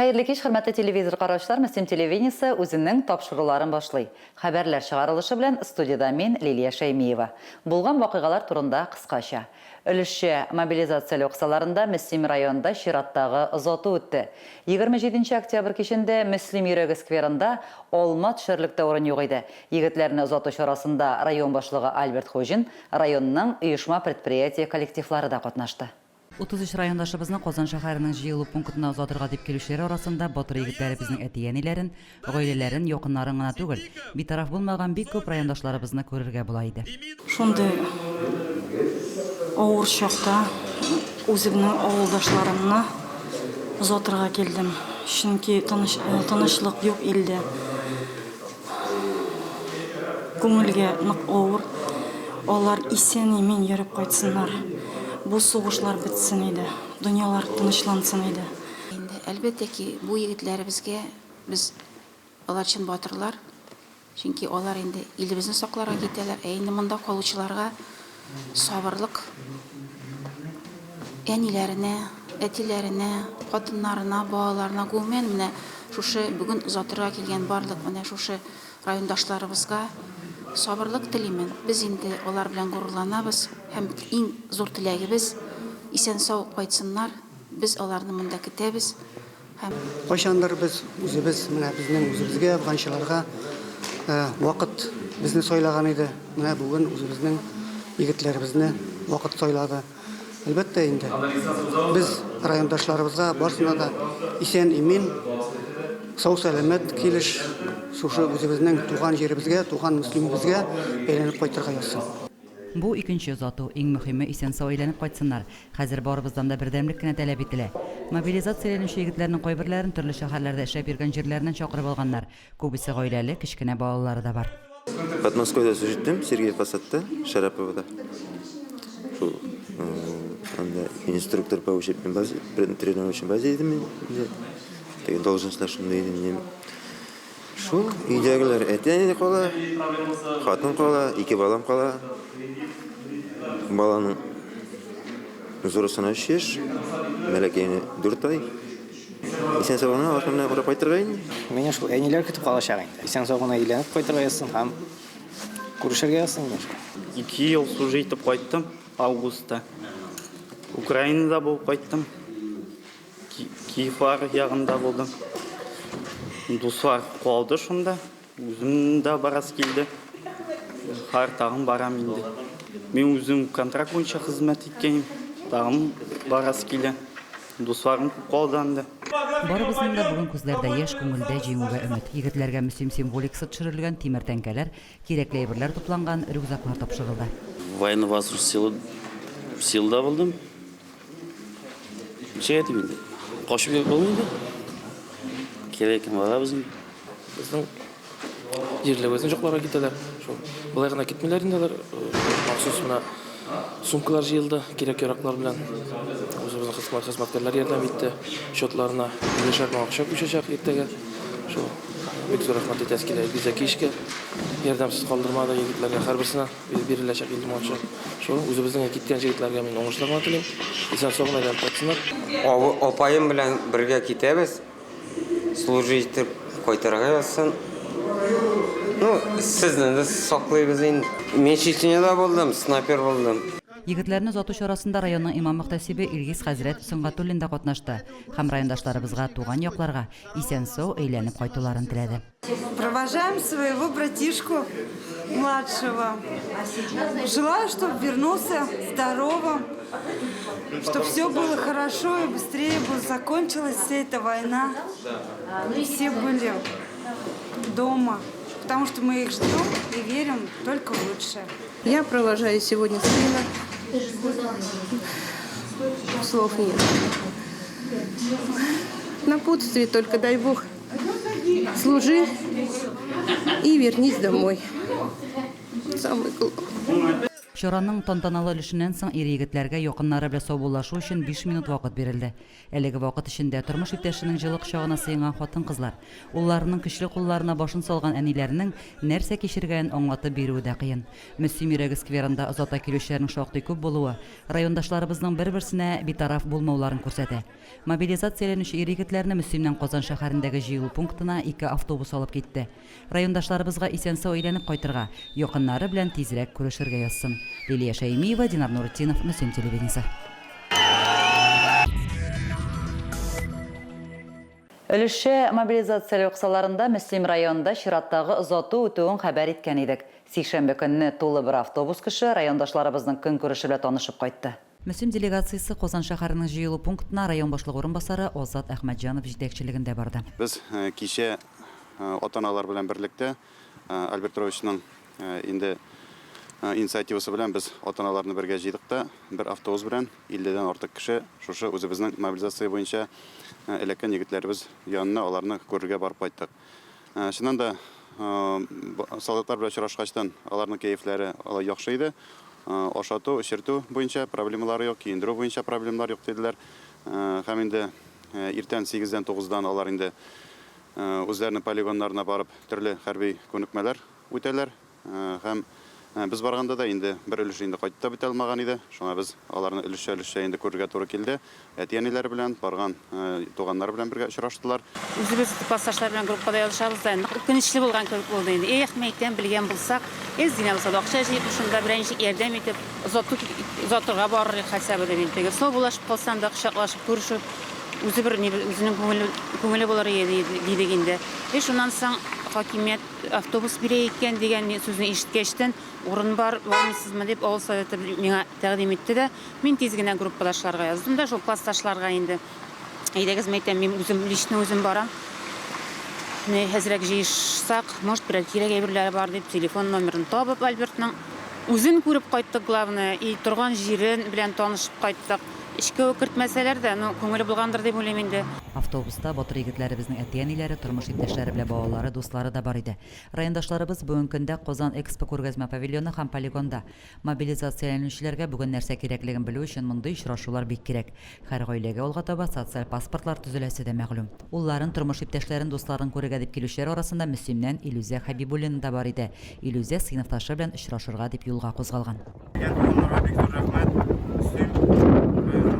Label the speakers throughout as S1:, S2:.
S1: Хәерле кич, хөрмәтле телевизор караучылар, Мөслим телевидениесе үзенең тапшыруларын башлый. Хәбәрләр чыгарылышы белән студиядә мин, Лилия Шәймиева. Булган вакыйгалар турында кыскача. Өлешчә мобилизацияләү кысаларында Мөслим районында чираттагы озату үтте. 27 нче октябрь кичендә Мөслим йөрәге скверында алма төшәрлек тә урын юк иде. Егетләрне озату чарасында район башлыгы Альберт Хуҗин, районның оешма-предприятие коллективлары да катнашты. 33 райондашыбызны Казан шәһәренең җыелу пунктына озатырга дип килүчеләр арасында батыр егетләребезнең әти-әниләрен, гаиләләрен, якыннарын гына түгел, битараф булмаган бик күп райондашларыбызны күрергә була иде.
S2: Шундый авыр чакта үземнең авылдашларымны озатырга килдем. Чөнки тынычлык юк илдә. Күңелгә нык авыр. Алар исән-имин йөреп кайтсыннар. Бу сугышлар бетсен иде. Дөньялар тынычлансын иде.
S3: Инде, әлбәттә ки, бу егетләребезгә без, алар чын батырлар, чөнки алар инде илебезне сакларга китәләр, ә инде монда калучыларга сабырлык, әниләренә, әтиләренә, хатыннарына, балаларына, гомумән, менә шушы бүген озатырга килгән барлык менә шушы райондашларыбызга сабырлык телимен. Без инде алар белән горурланабыз һәм иң зур теләгебез, исән-сау кайтсыннар, без аларны монда көтәбез. Һәм.
S4: Кайчандыр без үзебез, менә безнең үзебезгә, әфганчыларга вакыт безне сайлаган иде. Менә бүген үзебезнең егетләребезне вакыт сайлады. Әлбәттә инде, без райондашларыбызга барысына да исән-имин, сау-сәламәт килеш шушы үзебезнең туган җиребезгә, туган Мөслимебезгә әйләнеп кайтырга язсын.
S1: Бу икенче озату. Иң мөхиме, исән-сау әйләнеп кайтсыннар. Хәзер барыбыздан да бердәмлек кенә таләп ителә. Мобилизацияләнүче егетләрнең кайберләрен төрле шәһәрләрдә эшләп йөргән җирләреннән чакырып алганнар. Күбесе гаиләле, кечкенә балалары да бар.
S5: Подмосковьеда сүз иттем, Сергей Посадта, Шараповада. Шул анда инструктор по учебной базе, тренировочной базе идем мин. Теге должностьлар шундый иде минем. Шул, өйдәгеләр әти-әни кала, хатын кала, ике балам кала. Баланың зурысына өч яшь, бәләкәенә дүрт ай. Исән-сау гына алар менә урап кайтырга инде.
S6: Мине шул әниләр көтеп калачак инде. Исән-сау гына әйләнеп кайтырга язсын һәм күрешергә язсын инде шул.
S7: Ике ел служить итеп кайттым, августта. Украинада булып кайттым. Киевлар ягында булдым. Дуслар калды шунда. Үзем дә барасы килде. Хәзер тагын барам инде. Мин үзем контракт буенча хезмәт иткән. Тагын барасы килә. Дусларым күп калды анда.
S1: Барыбызның да бүген күзләрдә яшь, күңелдә җиңүгә өмет. Егетләргә Мөслим символикасы төшерелгән тимер тәңкәләр, кирәкле әйберләр тупланган рюкзаклар тапшырылды.
S8: Военно-воздушный силада булдым. Ничек әйтим инде? Качып йөреп булмый инде. Кирәк икән барабыз инде.
S9: Безнең җирлебезнең жокларга китәләр. Шул болай гына китмиләр инде алар. Махсус менә сумкалар җыелды, кирәк-яраклар белән. Үзебезнең хезмәт хезмәткәрләр ярдәм итте. Счетларына миллионшар мең акча күчәчәк иртәгә. Шул бик зур рәхмәт әйтәсе килә Илгиз Зәкиевичка. Ярдәмсез калдырмады егетләргә һәрберсенә. Биреләчәк илдем акча. Шул үзебезнең киткән җегетләргә мин уңышлар гына телим. Исән-сау гына әйләнеп кайтсыннар.
S10: Апаем белән бергә китәбез. Служить итеп кайтырга язсын. Ну, сезне дә саклыйбыз инде. Мин Чечняда булдым, снайпер булдым.
S1: Егетләрне озату чарасында районның имам-мөхтәсибе Илгиз хәзрәт Сөнгатуллин да катнашты һәм райондашларыбызга туган якларга исән-сау әйләнеп кайтуларын теләде.
S11: Провожаем своего братишку младшего. Желаю, чтобы вернулся здоровым, чтобы все было хорошо и быстрее бы закончилась вся эта война. Все были дома, потому что мы их ждем и верим только в лучшее.
S12: Я провожаю сегодня сына. Слов нет. Напутствие только, дай Бог, служи и вернись домой. Самое главное.
S1: Чараның тантаналы өлешеннән соң ир-егетләргә якыннары белән саубуллашу өчен биш минут вакыт бирелде. Әлеге вакыт эчендә тормыш иптәшенең җылы кочагына сыенган хатын-кызлар, улларының көчле кулларына башын салган әниләренең нәрсә кичергәнен аңлатып бирүе дә кыен. Мөслим йөрәге скверында озата килүчеләрнең шактый күп булуы райондашларыбызның бер-берсенә битараф булмауларын күрсәтә. Мобилизацияләнүче ир-егетләрне Мөслимнән Казан шәһәрендәге җыелу пунктына ике автобус алып китте. Райондашларыбызга исән-сау әйләнеп кайтырга, якыннары белән тизрәк күрешергә язсын. Лилия Шәймиева, Динар Нуретдинов, Мөслим телевидениесе. Өлешчә мобилизацияләү кысаларында Мөслим районында чираттагы озату үтүен хәбәр иткән идек. Сишәмбе көнне тулы бер автобус кеше райондашларыбызның көнкүреше белән танышып кайтты. Мөслим делегациясе Казан шәһәренең җыелу пунктына район башлыгы урынбасары Азат Әхмәтҗанов җитәкчелегендә барды.
S13: Без кичә ата-аналар белән берлектә Альберт Петровичның инде инициативасы белән без ата-аналарны бергә җыйдык та, бер автобус белән илледән артык кеше шушы үзебезнең мобилизация буенча эләккән егетләребез янына аларны күрергә барып кайттык. Чыннан да, солдатлар белән очрашкачтан аларның кәефләре алай яхшы иде. Ашату, эчертү буенча проблемалары юк, киендерү буенча проблемалар юк диделәр. Һәм инде иртән сигездән, тугыздан алар инде үзләренең полигоннарына барып төрле хәрби күнекмәләр үтәләр. Һәм без барганда да инде бер өлеше инде кайтып та бетә алмаган иде. Шуңа без аларны өлешчә-өлешчә инде күрергә туры килде. Әти-әниләре белән, барган туганнары белән бергә очраштылар.
S14: Үзебез классташлар белән группада язышабыз да, нык үкенечле булган кебек булды инде. Эх, мәйтәм, белгән булсак, әз генә булса да акча җыеп, шунда берәр ничек ярдәм итеп, озату, озатырга барыр идек хотя бы дип инде. Теге саубуллашып калсаң да, кочаклашып күрешү үзе бер ни, үзенең күңеле, күңеле булыр иде, дидек инде. И шуннан соң хакимият Автобус бирә икән дигән сүзне ишеткәчтен, урын бар, бармыйсызмы дип авыл советы миңа тәкъдим итте дә, мин тиз генә группадашларга яздым да, шул классташларга инде. Әйдәгез, мәйтәм, мин үзем лично үзем барам. Менә әзрәк җыешсак, может, берәр кирәк әйберләре бар дип, телефон номерын табып Альбертның. Үзен күреп кайттык, главное, и торган җирен белән танышып кайттык. Эчкә үк кертмәсәләр дә, ну, күңеле булгандыр дип уйлыйм инде.
S1: Автобуста батыр егетләребезнең әти-әниләре, тормыш иптәшләре белән балалары, дуслары да бар иде. Райондашларыбыз бүгенге көндә Казан Экспо күргәзмә павильоны һәм полигонда. Мобилизацияләнүчеләргә бүген нәрсә кирәклеген белү өчен мондый очрашулар бик кирәк. Һәр гаиләгә алга таба социаль паспортлар төзеләсе дә мәгълүм. Улларын, тормыш иптәшләрен, дусларын күрергә дип килүчеләр арасында Мөслимнән Илүзә Хәбибуллина да бар иде. Илүзә сыйныфташы белән очрашырга дип юлга кузгалган.
S15: Килгән туганнарга бик зур рәхмәт. Мөслим районы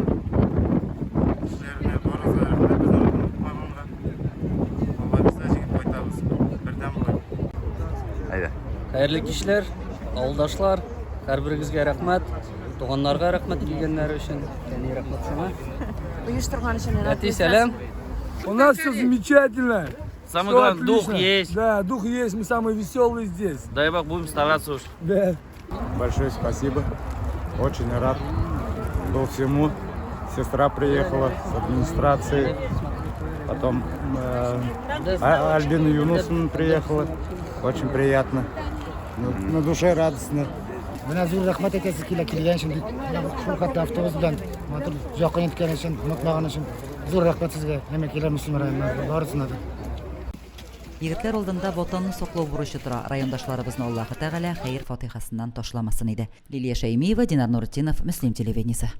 S15: кешеләренә барыгызга рәхмәт безне онытмаганга. Алла бирсә, җиңеп кайтабыз. Бердәм булыйк.
S8: Әйдә. Хәерле кичләр, авылдашлар. Һәрберегезгә рәхмәт. Туганнарга рәхмәт килгәннәре өчен. Әни рәхмәт сиңа.
S16: Оештырган өчен рәхмәт.
S8: Әти, сәлам.
S17: У нас все замечательно.
S8: Самое
S17: Всё
S8: главное, дух
S17: отлично.
S8: есть.
S17: Да, дух есть, мы самые веселые здесь.
S8: Дай бог, будем стараться уж.
S17: Да.
S15: Большое спасибо. Очень рад был всему. Сестра приехала с администрации. Потом э, а, Альбина Юнусовна приехала. Очень приятно. На, на душе радостно.
S18: Менә зур рәхмәт әйтәсе килә килгән өчен, шул хәтле автобус белән матур якын иткән өчен, онытмаган өчен. Зур рәхмәт сезгә, Әмәкиләр Мөслим районына, барысына да.
S1: Егетләр алдында Ватанны саклау бурычы тора. Райондашларыбызны Аллаһы Тәгалә хәер-фатыйхасыннан ташламасын иде. Лилия Шәймиева, Динар Нуретдинов, Мөслим телевидениесе.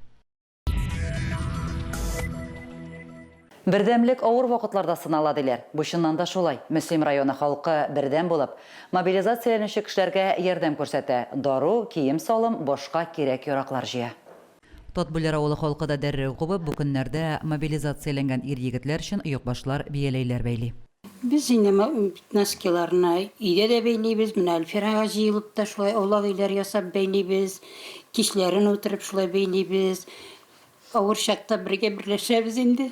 S1: Бердәмлек авыр вакытларда сынала, диләр. Бу чыннан да шулай. Мөслим районы халкы бердәм булып, мобилизацияләнүче кешеләргә ярдәм күрсәтә, дару, кием-салым, башка кирәк-яраклар җыя. Татбүләр авылы халкы да дәррәү кубып, бу көннәрдә мобилизацияләнгән ир-егетләр өчен оекбашлар, бияләйләр бәйли.
S19: Без инде носкиларны өйдә дә бәйлибез, менә Альфирага җыелып та шулай аулак өйләр ясап бәйлибез, кичләрен утырып шулай бәйлибез. Авыр чакта бергә берләшәбез инде.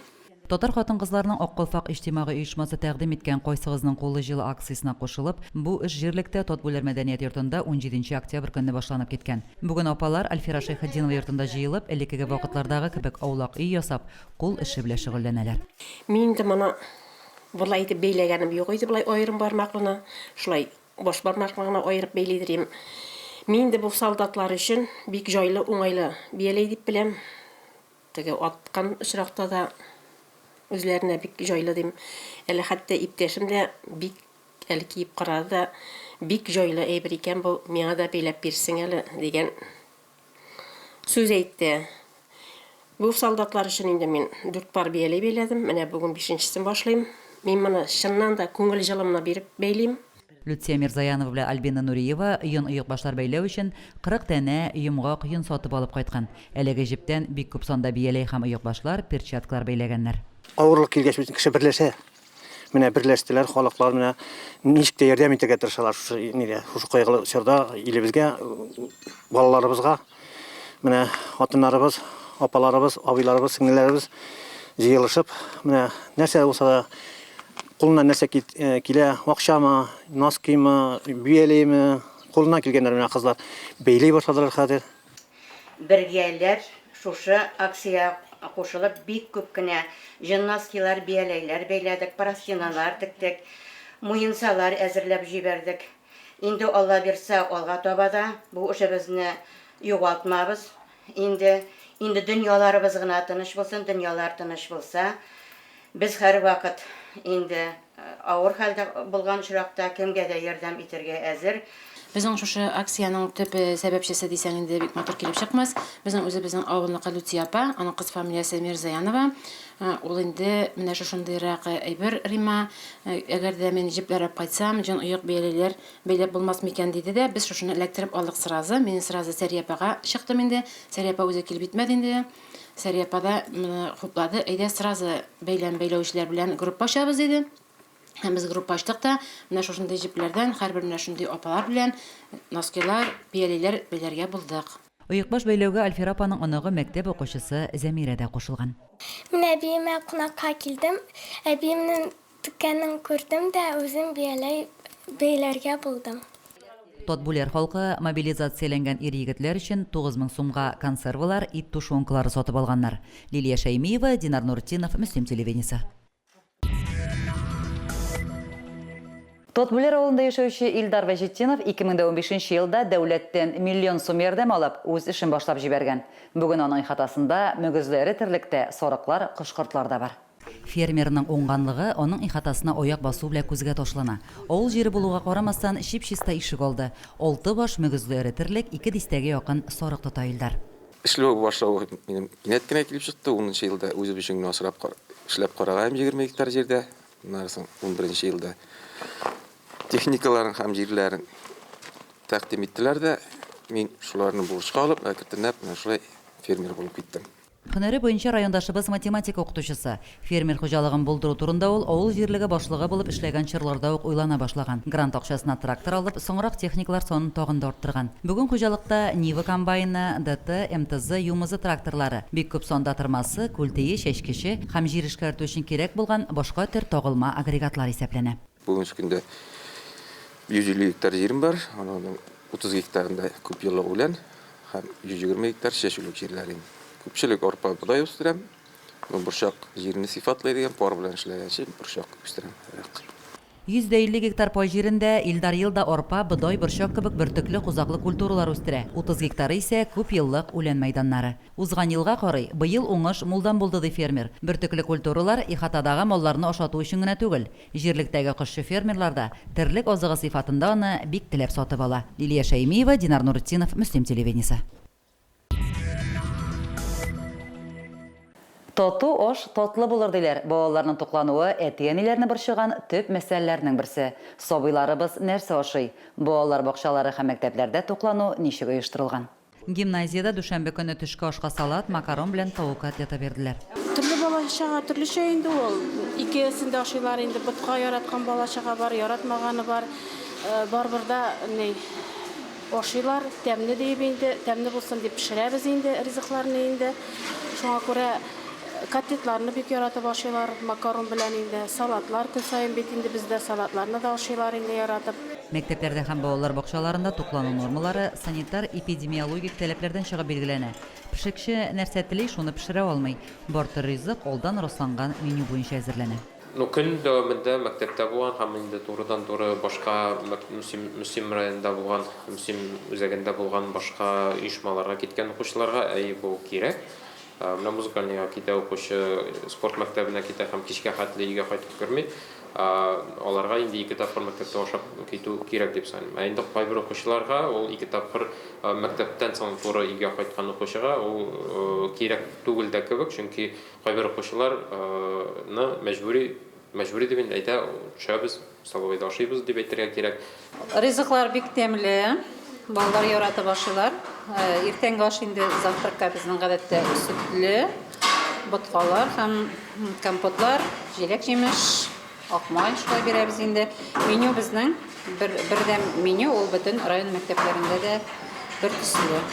S1: Татар хатын-кызларының Ак калфак иҗтимагый оешмасы тәкъдим иткән Кайсыгызның кулы җылы акциясенә кушылып, бу эш җирлектә Татбүләр мәдәният йортында унҗиденче октябрь көнне башланып киткән. Бүген апалар Альфира Шәйхетдинова йортында җыелып, элеккеге вакытлардагы кебек аулак өй ясап, кул эше белән шөгыльләнәләр.
S20: Мин инде моны болай итеп бәйләгәнем юк иде, болай аерым бармаклыны, шулай баш бармакны гына аерып бәйлидер идем. Мин инде бу солдатлар өчен бик җайлы, уңайлы бияләй дип беләм. Теге аткан очракта да үзләренә бик җайлы дим. Әле хәтта иптәшем дә бик әле киеп карады да, бик җайлы әйбер икән бу, миңа да бәйләп бирсең әле, дигән. Сүз әйтте. Бу солдатлар өчен инде мин дүрт пар бияләй бәйләдем, менә бүген бишенчесен башлыйм. Мин моны чыннан да күңел җылымны биреп бәйлим.
S1: Люция Мирзаянова белән Альбина Нуриева йон оекбашлар бәйләү өчен 40 данә йомгак йон сатып алып кайткан. Әлеге җептән бик күп санда бияләй һәм оекбашлар, перчаткалар бәйләгәннәр.
S4: Авырлык килгәч бит кеше берләшә. Менә берләштеләр халыклар, менә ничек тә ярдәм итәргә тырышалар шушы нидә, шушы кайгылы чорда илебезгә, балаларыбызга. Менә хатыннарыбыз, апаларыбыз, абыйларыбыз, сеңлеләребез җыелышып, менә нәрсә булса да кулыннан нәрсә килә, акчамы, носкимы, бияләйме, кулыннан килгәннәр менә кызлар бәйли башладылар хәзер.
S21: Бергәләп шушы акциягә кушылып бик күп кенә җон носкилар, бияләйләр бәйләдек, простиналар тектек, муенсалар әзерләп җибәрдек. Инде Алла бирса, алга таба да бу эшебезне югалтмабыз. Инде, инде дөньяларыбыз гына тыныч булсын, дөньялар тыныч булса, без һәрвакыт инде авыр хәлдә булган очракта кемгә дә ярдәм итәргә әзер.
S3: Безнең шушы акциянең төп сәбәпчесе дисәң инде бик матур килеп чыкмас. Безнең үзебезнең авылныкы Люция апа, аның кыз фамилиясе Мирзаянова. Ул инде менә шушындыйрак әйбер, Римма, әгәр дә мин җепләр алып кайтсам, җон оек бияләйләр бәйләп булмас микән, диде дә, без шушыны эләктереп алдык сразу. Мин сразу Сәрия апага чыктым инде. Сәрия апа үзе килеп җитмәде инде. Сәрия апа да моны хуплады. Әйдә, сразу бәйләм бәйләүчеләр белән группа ачабыз, диде. Һәм без группа ачтык та, менә шушындый җепләрдән һәрбер менә шундый апалар белән носкилар, бияләйләр бәйләргә булдык.
S1: Оекбаш бәйләүгә Альфира апаның оныгы, мәктәп укучысы Зәмирә дә кушылган.
S22: Мин әбиемә кунакка килдем. Әбиемнең Теккәнен күрдем дә, үзем бияләй бәйләргә булдым.
S1: Татбүләр халкы мобилизацияләнгән ир-егетләр өчен 9000 сумга консервалар, ит тушенкалары сатып алганнар. Лилия Шәймиева, Динар Нуртдинов, Мөслим телевидениесе. Татбүләр авылында яшәүче Илдар Вәҗетдинов 2015 нче елда дәүләттән миллион сум ярдәм алып, үз эшен башлап җибәргән. Бүген аның ихатасында мөгезле эре терлек тә, сарыклар, кош-кортлар да бар. Фермерның уңганлыгы аның ихатасына аяк басу белән күзгә ташлана. Авыл җире булуга карамастан, чип-чиста ишегалды, алты баш мөгезле эре терлек, ике дистәгә якын сарык тота Илдар.
S23: Эшләү башлау минем кинәт кенә килеп чыкты. Унынчы елда үзем өчен генә асрап эшләп карагаем 20 гектар җирдә. Аннары соң унберенче елда техникаларын һәм җирләрен тәкъдим иттеләр дә, мин шуларны бурычка алып, әкертенләп менә шулай фермер булып киттем.
S1: Һөнәре буенча райондашыбыз математика укытучысы. Фермер хуҗалыгын булдыру турында ул авыл җирлеге башлыгы булып эшләгән чорларда ук уйлана башлаган. Грант акчасына трактор алып, соңрак техникалар санын тагын да арттырган. Бүген хуҗалыкта Нива комбайны, ДТ, МТЗ, ЮМЗ тракторлары, бик күп санда тырмасы, күлтее, чәчкече һәм җир эшкәртү өчен кирәк булган башка төр тагылма агрегатлар исәпләнә.
S23: Бүгенге көндә 150 гектар җирем бар, аның 30 гектарында күпьеллык үлән һәм 120 гектар чәчүлек җирләр инде. Күпчелек арпа, бодай үстерәм. Ну, борчак җирне сыйфатлый дигән пар белән эшләгәнче борчак үстерәм.
S1: 150 гектар пай җирендә Илдар ел да арпа, бодай, борчак кебек бөртекле, кузаклы культуралар үстерә. 30 гектары исә күпьеллык үлән мәйданнары. Узган елга карый, быел уңыш мулдан булды, ди фермер. Бөртекле культуралар ихатадагы малларны ашату өчен генә түгел. Җирлектәге кошчы фермерлар да терлек азыгы сыйфатында аны бик теләп сатып ала. Лилия Шәймиева, Динар Нуретдинов, Мөслим телевидениесе. Тату аш татлы булыр, диләр. Балаларның туклануы әти-әниләрне борчыган төп мәсьәләләрнең берсе. Сабыйларыбыз нәрсә ашый? Балалар бакчалары һәм мәктәпләрдә туклану ничек оештырылган? Гимназиядә дүшәмбе көнне төшке ашка салат, макарон белән тавык котлеты бирделәр.
S24: Төрле бала-чага төрлечә инде ул. Икесен дә ашыйлар инде. Ботка яраткан бала-чага бар, яратмаганы бар. Барыбер да ни, ашыйлар, тәмле диеп инде, тәмле булсын дип пешерәбез инде ризыкларны инде. Шуңа күрә котлетларны бик яратып ашыйлар, макарон белән инде. Салатлар көн саен бит инде бездә, салатларны да ашыйлар инде яратып.
S1: Мәктәпләрдә һәм балалар бакчаларында туклану нормалары санитар-эпидемиологик таләпләрдән чыгып билгеләнә. Пешекче нәрсә тели, шуны пешерә алмый. Бар төр ризык алдан расланган меню буенча әзерләнә.
S25: Ну, көн дәвамында мәктәптә булган һәм инде турыдан-туры башка Мөслим, Мөслим районында булган, Мөслим үзәгендә булган башка оешмаларга киткән укучыларга, әйе, бу кирәк. Менә музыкальныйга китә укучы, спорт мәктәбенә китә һәм кичкә хәтле өйгә кайтып керми. Аларга инде ике тапкыр мәктәптә ашап китү кирәк дип саныйм. Ә инде кайбер укучыларга ул ике тапкыр мәктәптән соң туры өйгә кайткан укучыга ул кирәк түгел дә кебек, чөнки кайбер укучыларны мәҗбүри, мәҗбүри дип инде әйтә, төшәбез, столовыйда ашыйбыз дип әйтергә кирәк.
S2: Ризыклар бик тәмле, балалар яратып ашыйлар. Иртәнге аш инде завтракка безнең гадәттә сөтле боткалар һәм компотлар, җиләк-җимеш, акмай шулай бирәбез инде. Меню безнең бер бердәм меню, ул бөтен район мәктәпләрендә дә бер төсле.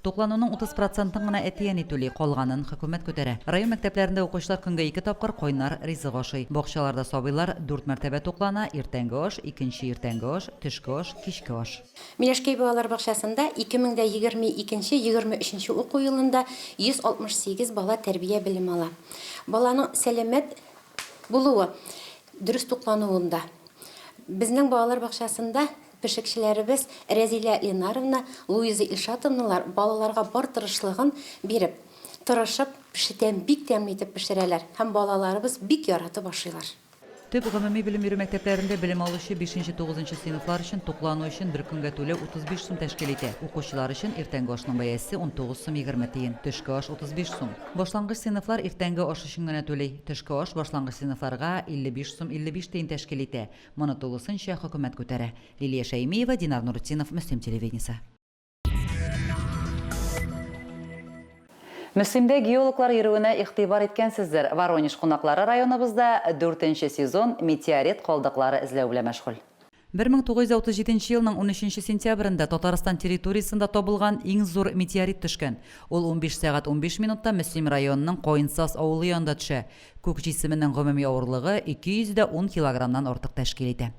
S1: Туклануның 30 процентын гына әти-әни түли, калганын хөкүмәт күтәрә. Район мәктәпләрендә укучылар көнгә ике тапкыр кайнар ризык ашый. Бакчаларда сабыйлар дүрт мәртәбә туклана, иртәнге аш, икенче иртәнге аш, төшке аш, кичке аш.
S5: Миләшкәй балалар бакчасында 2022 нче, 23 нче уку елында 168 бала тәрбия белем ала. Баланың сәламәт булуы, дөрес туклануында. Безнең балалар бакчасында Пешекчеләребез Рәзилә Ленаровна, Луиза Илшатовналар балаларга бар тырышлыгын биреп, тырышып, пешетәм, бик тәмле итеп пешерәләр һәм балаларыбыз бик яратып ашыйлар.
S1: Төп гомуми белем бирү мәктәпләрендә белем алучы бишенче-тугызынчы сыйныфлар өчен туклану өчен бер көнгә түләү 35 сум тәшкил итә. Укучылар өчен иртәнге ашның бәясе 19 сум 20 тиен, төшке аш 35 сум. Башлангыч сыйныфлар иртәнге аш өчен генә түли. Төшке аш башлангыч сыйныфларга 55 сум 55 тиен тәшкил итә. Моны тулысынча хөкүмәт күтәрә. Лилия Шәймиева, Динар Нуртдинов, Мөслим телевидениесе. Мөслимдә геологлар йөрүенә игътибар иткәнсездер. Воронеж кунаклары районыбызда дүртенче сезон метеорит калдыклары эзләү белән мәшгуль. 1937 елның унөченче сентябрендә Татарстан территориясендә табылган иң зур метеорит төшкән. Ул унбиш сәгать унбиш минутта Мөслим районының Каенсаз авылы янында төшә. Күк җисеменең гомуми авырлыгы 210 килограммнан артык тәшкил итә.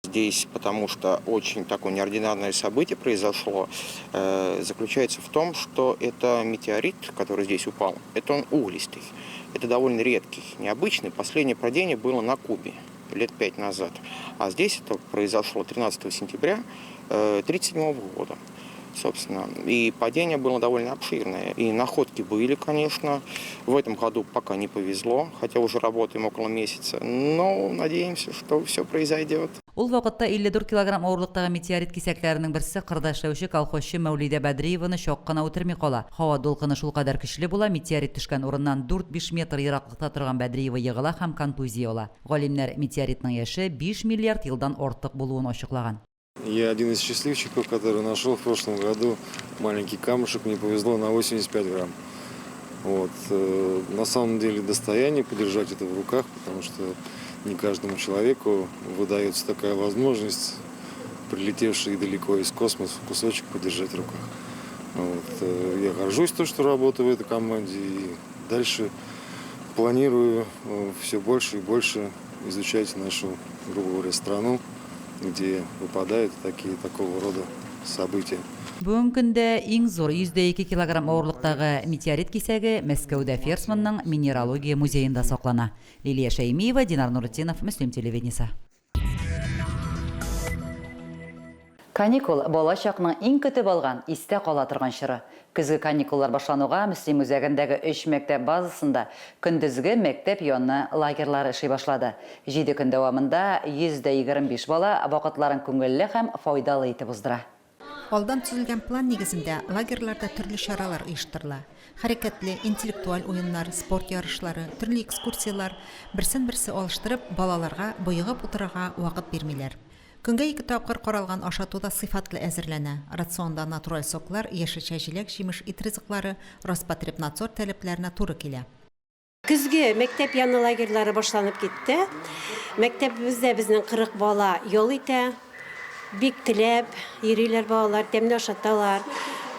S6: Здесь, потому что очень такое неординарное событие произошло, э, заключается в том, что это метеорит, который здесь упал, это он углистый. Это довольно редкий, необычный. Последнее падение было на Кубе лет пять назад. А здесь это произошло 13 сентября 1937 года собственно. И падение было довольно обширное. И находки были, конечно. В этом году пока не повезло, хотя уже работаем около месяца. Но надеемся, что все произойдет.
S1: Ул вакытта 54 килограмм авырлыктагы метеорит кисәкләренең берсе кырда эшләүче колхозчы Мәүлидә Бәдриеваны чак кына үтерми кала. Һава дулкыны шулкадәр көчле була, метеорит төшкән урыннан дүрт-биш метр ераклыкта торган Бәдриева егыла һәм контузия ала. Галимнәр метеоритның яше биш миллиард елдан артык булуын ачыклаган.
S7: Я один из счастливчиков, который нашел в прошлом году маленький камушек, мне повезло на 85 грамм. Вот. Э, на самом деле достояние подержать это в руках, потому что не каждому человеку выдается такая возможность, прилетевший далеко из космоса, кусочек подержать в руках. Вот. Э, я горжусь то, что работаю в этой команде, и дальше планирую э, все больше и больше изучать нашу, грубо говоря, страну, где выпадают такие такого рода события.
S1: Бүгенге көндә иң зур 102 килограмм авырлыктагы метеорит кисәге Мәскәүдә Ферсманның минералогия музеенда саклана. Лилия Шәймиева, Динар Нуретдинов, Мөслим телевидениесе. Каникул, бала чакның иң көтеп алган, истә кала торган чоры. Көзге каникуллар башлануга Мөслим үзәгендәге өч мәктәп базасында көндезге мәктәп яны лагерьлары эшли башлады. Җиде көн дәвамында 125 бала вакытларын күңелле һәм файдалы итеп уздыра.
S9: Алдан төзелгән план нигезендә лагерьларда төрле чаралар оештырыла. Хәрәкәтле, интеллектуаль уеннар, спорт ярышлары, төрле экскурсияләр, берсен-берсе алыштырып, балаларга боегып утырырга вакыт бирмиләр. Көнгә ике тапкыр каралган ашату да сыйфатлы әзерләнә. Рационда натураль соклар, яшелчә җиләк-җимеш, ит ризыклары Роспотребнадзор таләпләренә туры килә.
S26: Көзге мәктәп яны лагерьлары башланып китте. Мәктәбебездә безнең 40 бала ял итә. Бик теләп йөриләр балалар, тәмле ашаталар.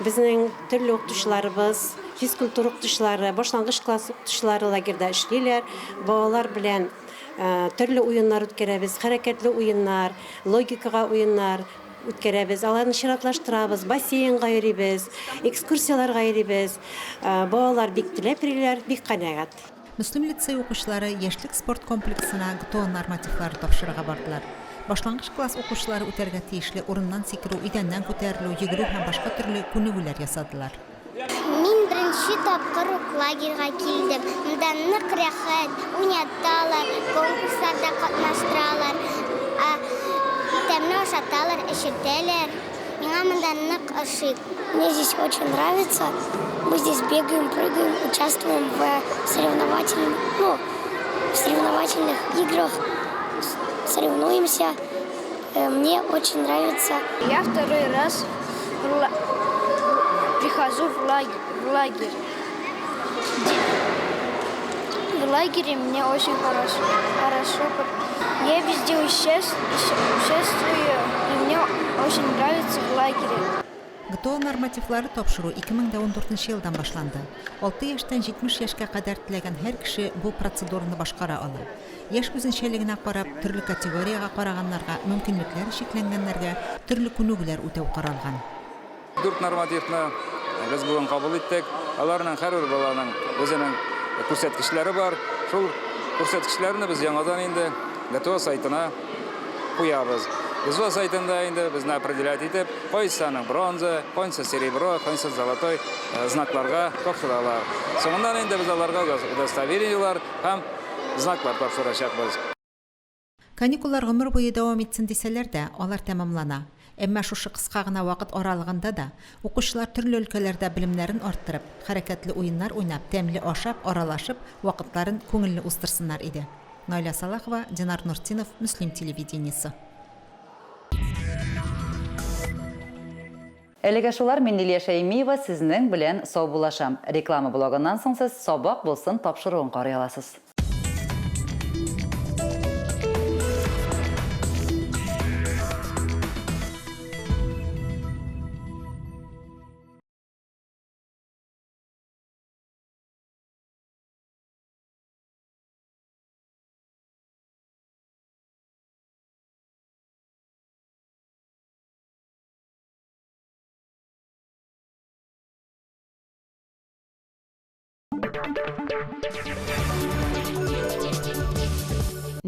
S26: Безнең төрле укытучыларыбыз, физкультура укытучылары, башлангыч класс укытучылары лагерьда эшлиләр. Балалар белән Төрле уеннар үткәрәбез, хәрәкәтле уеннар, логикага уеннар үткәрәбез. Аларны чиратлаштырабыз, бассейнга йөрибез, экскурсияләргә йөрибез. Балалар бик теләп йөриләр, бик канәгать.
S9: Мөслим лицее укучылары Яшьлек спорт комплексына ГТО нормативлары тапшырырга бардылар. Башлангыч класс укучылары үтәргә тиешле урыннан сикерү, идәннән күтәрелү, йөгерү һәм башка төрле күнегүләр ясадылар.
S22: Мин.
S10: Беренче тапкыр ук лагерьга килдем. Монда нык рәхәт, уйнаталар, конкурсларда катнаштыралар, тәмле ашаталар, эчертәләр. Миңа монда нык ошый.
S11: Мне здесь очень нравится. Мы здесь бегаем, прыгаем, участвуем в соревновательных, ну, в соревновательных играх, соревнуемся. Мне очень нравится.
S12: Я второй раз прихожу в лагерь. В лагере мне очень хорошо. Хорошо. Я везде участвую, и мне очень нравится в лагере.
S9: ГТО нормативлары тапшыру 2014 елдан башланды. 6 яшьтән 70 яшькә кадәр теләгән һәр кеше бу процедураны башкара ала. Яшь үзенчәлегенә карап, төрле категориягә караганнарга, мөмкинлекләре чикләнгәннәргә төрле күнегүләр үтәү каралган.
S13: Дүрт нормативны без бүген кабул иттек. Аларның һәрбер баланың үзенең күрсәткечләре бар. Шул күрсәткечләрне без яңадан инде ГТО сайтына куябыз. ГТО сайтында инде безне определять итеп, кайсы аның бронза, кайсы серебро, кайсы золотой э, знакларга тапшыралар. Соңыннан инде без аларга удостоверениелар һәм знаклар тапшырачакбыз.
S9: Каникуллар гомер буе дәвам итсен дисәләр дә, алар тәмамлана. Әмма шушы кыска гына вакыт аралыгында да укучылар төрле өлкәләрдә белемнәрен арттырып, хәрәкәтле уеннар уйнап, тәмле ашап, аралашып, вакытларын күңелле уздырсыннар иде. Наилә Салахова, Динар Нуртдинов, Мөслим телевидениесе.
S1: Әлегә шулар, мин Лилия Шәймиева сезнең белән саубуллашам. Реклама блогыннан соң сез Сабак булсын тапшыруын карый аласыз.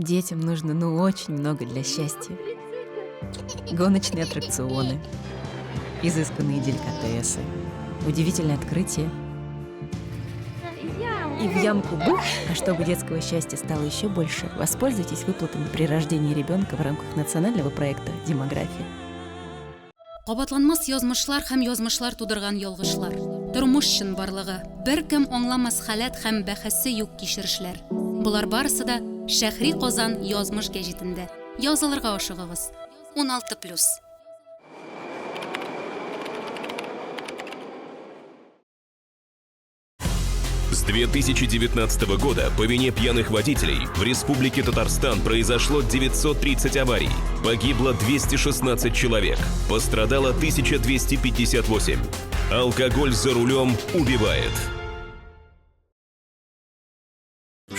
S14: Детям нужно ну очень много для счастья. Гоночные аттракционы, изысканные деликатесы, удивительное открытие. И в ямку бух, а чтобы детского счастья стало еще больше, воспользуйтесь выплатами при рождении ребенка в рамках национального проекта «Демография».
S16: Кабатланмас язмышлар һәм язмышлар тудырган ялгышлар. Тормыш чынбарлыгы, беркем аңламас халәт һәм бәхәсе юк кичерешләр. Болар барысы да Шәһри Казан язмыш гәҗитендә. Язылырга ашыгыгыз. 16 плюс.
S27: С 2019 года по вине пьяных водителей в Республике Татарстан произошло 930 аварий. Погибло 216 человек. Пострадало 1258. Алкоголь за рулем убивает.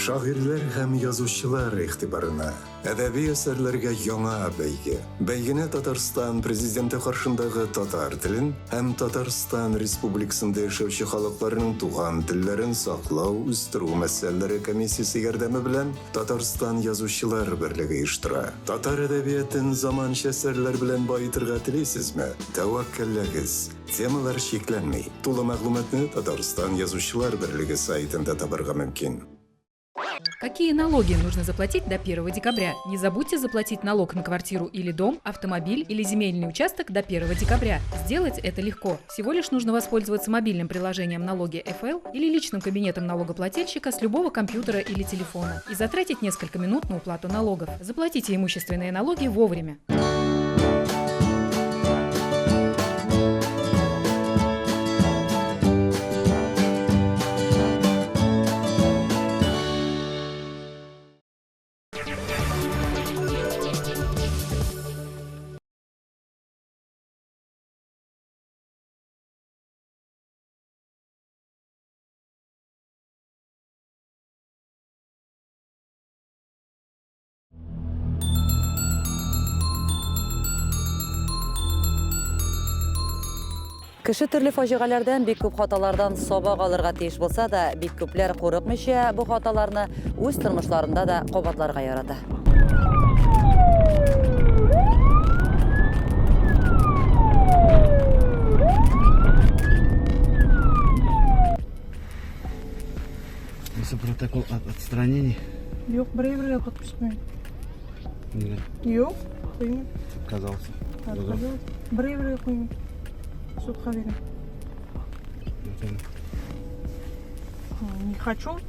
S28: Шагыйрьләр һәм язучылар игътибарына! Әдәби әсәрләргә яңа бәйге. Бәйгене Татарстан Президенты каршындагы татар телен һәм Татарстан Республикасында яшәүче халыкларның туган телләрен саклау, үстерү мәсьәләләре комиссиясе ярдәме белән Татарстан Язучылар берлеге оештыра. Татар әдәбиятын заманча әсәрләр белән баетырга телисезме? Тәвәккәлләгез! Темалар чикләнми. Тулы мәгълүматны Татарстан Язучылар берлеге сайтында табарга мөмкин.
S29: Какие налоги нужно заплатить до 1 декабря? Не забудьте заплатить налог на квартиру или дом, автомобиль или земельный участок до 1 декабря. Сделать это легко. Всего лишь нужно воспользоваться мобильным приложением «Налоги ФЛ» или личным кабинетом налогоплательщика с любого компьютера или телефона и затратить несколько минут на уплату налогов. Заплатите имущественные налоги вовремя.
S1: Кеше төрле фаҗигаләрдән, бик күп хаталардан сабак алырга тиеш булса да, бик күпләр курыкмыйча бу хаталарны үз тормышларында да кабатларга ярата.
S3: Нәрсә протокол от отстранения?
S4: Юк, бер әйбергә подпись куймыйм.
S3: Нигә?
S4: Юк, куймыйм.
S3: Отказался.
S4: Отказалась. Бер әйбергә куймыйм. Судка бирәм. Не хочу.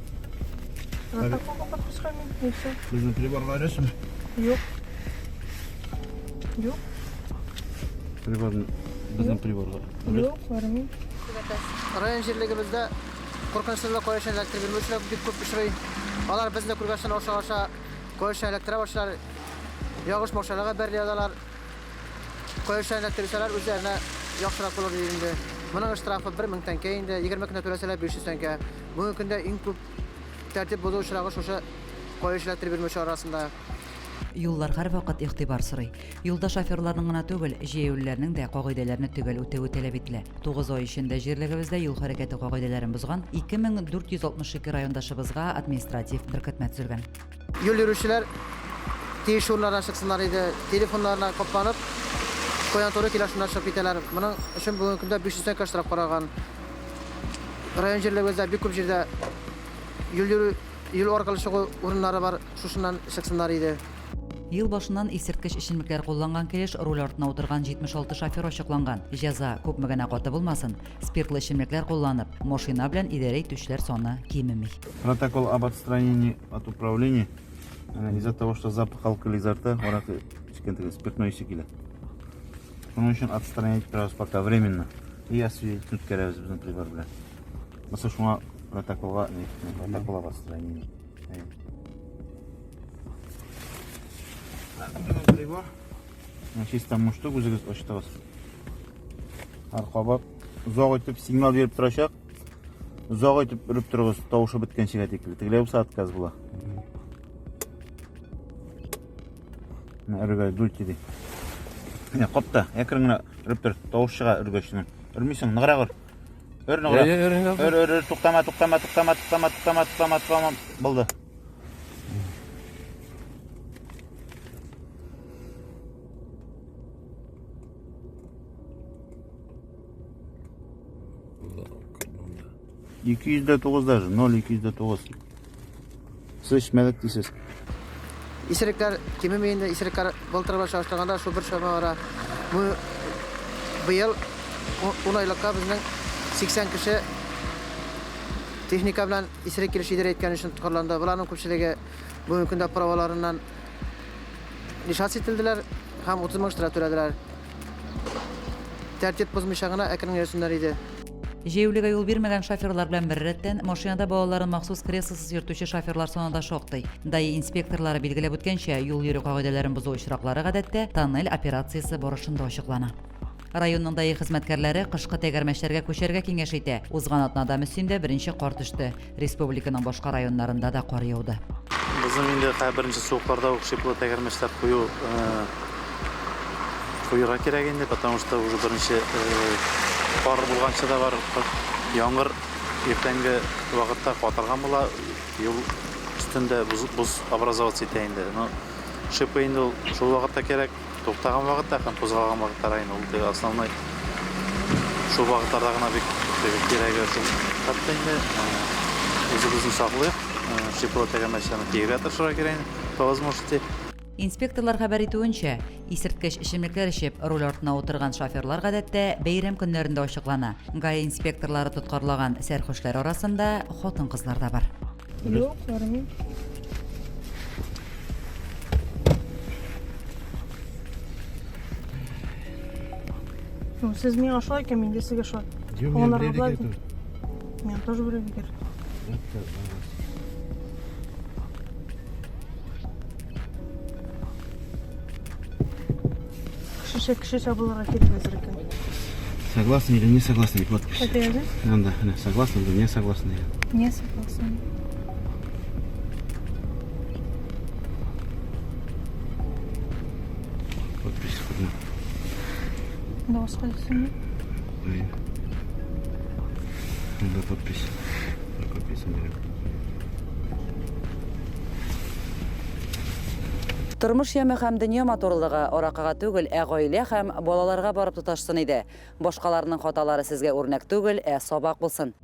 S4: Протоколга подпись куймыйм, и все.
S3: Безнең приборга өрәсеңме?
S4: Юк. Юк.
S3: Приборны безнең приборга.
S4: Юк, бармыйм.
S8: Район җирлегебездә куркынычсызлык каешын эләктереп йөрмәүчеләр бик күп очрый. Алар безне күргәчтән аша-аша каешын эләктерә башлар. Ягыш машинага бәрелә язалар. Каешын эләктерсәләр, үзләренә яхшырак булыр иде инде. Моның штрафы 1000 тәңкә инде, 20 көндә түләсәләр 500 тәңкә. Бүгенге көндә иң күп тәртип бозу очрагы шушы каеш эләктереп йөрмәүчеләр арасында.
S1: Юллар һәрвакыт игътибар сорый. Юлда шоферларның гына түгел, җәяүлеләрнең дә кагыйдәләрне төгәл үтәве таләп ителә. Тугыз ай эчендә җирлегебездә юл хәрәкәте кагыйдәләрен бозган 2462 райондашыбызга административ беркетмә төзелгән.
S8: Юл йөрүчеләр тиешле урыннардан чыксыннар иде, телефоннарына капланып, каян туры килә шуннан чыгып китәләр. Моның өчен бүгенге көндә 500 тәңкә штраф каралган. Район җирлегебездә бик күп җирдә юл йөрү, юл аркылы чыгу урыннары бар, шушыннан чыксыннар иде.
S1: Ел башыннан исерткеч эчемлекләр кулланган килеш руль артына утырган 76 шофер ачыкланган. Җәза күпме генә каты булмасын, спиртлы эчемлекләр кулланып, машина белән идарә итүчеләр саны кимеми.
S3: Протокол об отстранении от управления из-за того, что запах алкоголя изо рта, аракы эчкән теге спиртной исе килә. Шуның өчен отстранять торабыз пока временно. И освидетельствовать үткәрәбез безнең прибор белән. Бусы шуңа протоколга, протокол об отстранении. Прибор. Чисто муштук үзегез ачтыгыз. Аркаба озак итеп сигнал биреп торачак. Озак итеп өреп торыгыз, тавышы беткәнчегә тикле. Тегеләй булса отказ була. Менә өргә дуйте ди. Менә капта, әкрен генә өреп тор, тавыш чыга өргәчнең. Өрмисең, ныграк өр. Өр ныграк. Өр, өр, өр, туктама, туктама, туктама, туктама, туктама, туктама, туктама. Булды. 209 даже, 0,209. Сез эчмәдек дисез.
S8: Исерекләр кимеми инде, исерекләр былтыр белән чагыштырганда шул бер чама бара. Бу быел 10 айлыкка безнең 80 кеше техника белән Исерек килеш идарә иткән өчен тоткарланды. Боларның күпчелеге бүгенге көндә праваларыннан лишаться ителделәр һәм 30 мең штраф түләделәр. Тәртип бозмыйча гына әкрен йөрсеннәр иде.
S1: Җәяүлегә юл бирмәгән шоферлар белән беррәттән, машинада балаларын махсус креслосыз йөртүче шоферлар саны да шактый. ДАИ инспекторлары билгеләп үткәнчә, юл йөрү кагыйдәләрен бозу очраклары гадәттә тоннель операциясе барышында ачыклана. Районның даи хезмәткәрләре кышкы тәгәрмәчләргә күчәргә киңәш итә. Узган атнада Мөслимдә беренче кар төште. Республиканың башка районнарында да кар яуды.
S15: Безнең инде хәзер беренче суыкларда ук шиплы тәгәрмәчләр кую куерга кирәк инде, потому что уже беренче кар булганчы да бар, яңгыр иртәнге вакытта катырган була, юл өстендә боз образоваться итә инде. Но шипы инде ул шул вакытта кирәк. Туктаган вакытта һәм кузгалган вакытлар инде ул теге основной шул вакытларда гына бик теге кирәге шул. Хәтта инде үзебезне саклыйк, шиплы тәгәрмәчләрне киергә тырышырга кирәк инде, по возможности.
S1: Инспекторлар хәбәр итүенчә, исерткеч эчемлекләр эчеп, руль артына утырган шоферлар гадәттә бәйрәм көннәрендә ачыклана. ГАИ инспекторлары тоткарлаган сәрхушләр арасында хатын-кызлар да бар.
S4: Юк, бармыйм. Ну, сез миңа шулай икән, мин дә сезгә шулай.
S3: Юк, мин
S4: Туганнарга
S3: берәү дә
S4: болай
S3: кирәк түгел.
S4: Миңа тоже берәү дә кирәк. Кешечә кешечә булырга кирәк әзер икән.
S3: Согласны или не согласны, подпись.
S4: Это я, да?
S3: Анда, менә, согласны или не согласны.
S4: Не согласна.
S3: Подпись куйдым.
S4: Дауыска дисеңме?
S3: Әйе. Анда подпись. Подписым бирәм.
S1: Тормыш яме һәм дөнья матурлыгы аракыга түгел, ә гаилә һәм балаларга барып тоташсын иде. Башкаларның хаталары сезгә үрнәк түгел, ә сабак булсын.